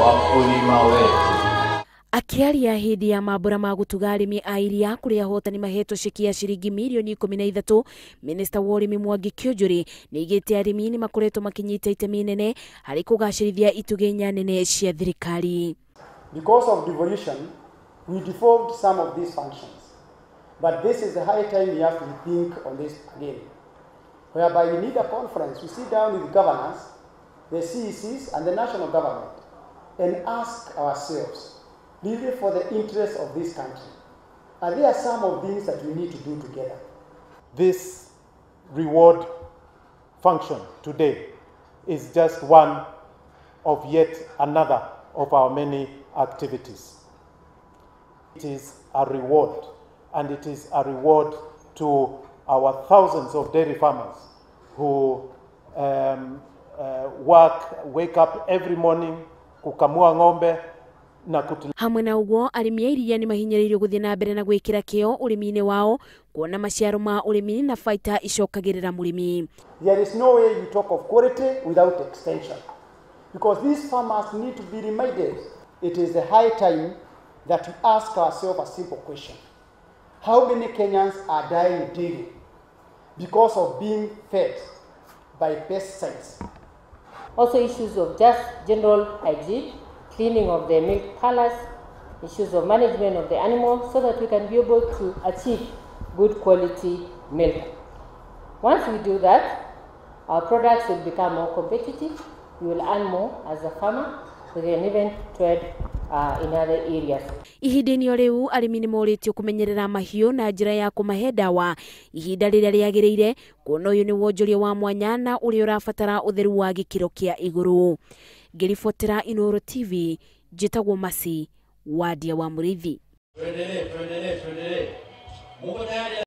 Wakulima wetu. Akĩaria hĩndĩ ya mambũra ma gũtuga arĩmi a iria kũrĩa ahotani mahetwo ceki ya ciringi mirioni 13, minista wa ũrĩmi Mwangi Kiunjuri nĩaigĩte arĩmi nĩ makoretwo makĩnyita itemi inene harĩ kũgacĩrithia itugĩ inya nene cia thirikari. Because of devolution, we devolved some of these functions. But this is the high time we have to think on this again, whereby we need a conference. We sit down with governors, the CECs and the national government and ask ourselves, really for the interest of this country, are there some of things that we need to do together? This reward function today is just one of yet another of our many activities. It is a reward, and it is a reward to our thousands of dairy farmers who work, wake up every morning, kukamua ng'ombe na kuti. Hamwe na ũguo, arĩmi a iria nĩ mahinyĩrĩirio gũthiĩ na mbere na gwĩkĩra kĩo ũrĩmi-inĩ wao kuona maciaro ma ũrĩmi na baita icokagĩrĩra mũrĩmi. There is no way you talk of quality without extension, because these farmers need to be reminded it is the high time that we ask ourselves a simple question. How many Kenyans are dying daily because of being fed by pesticides? Also issues of just general hygiene, cleaning of the milk parlors, issues of management of the animals, so that we can be able to achieve good quality milk. Once we do that, our products will become more competitive, we will earn more as a farmer, we can even trade in other areas. Ihinda-inĩ o rĩu, arĩmi nĩ morĩtio kũmenyerera mahiũ na njĩra ya kũmahe ndawa ihinda rĩrĩa rĩagĩrĩire, kuona ũyũ nĩ wonjoria wa mwanya na ũrĩa ũrabatara ũtheru wa gĩkĩro kĩa igũrũ. Ngĩribotera Inooro TV, njĩtagwo Mercy Wandia wa Mũrĩithi. Tuendelee, tuendelee, tuendelee. Muko tayari?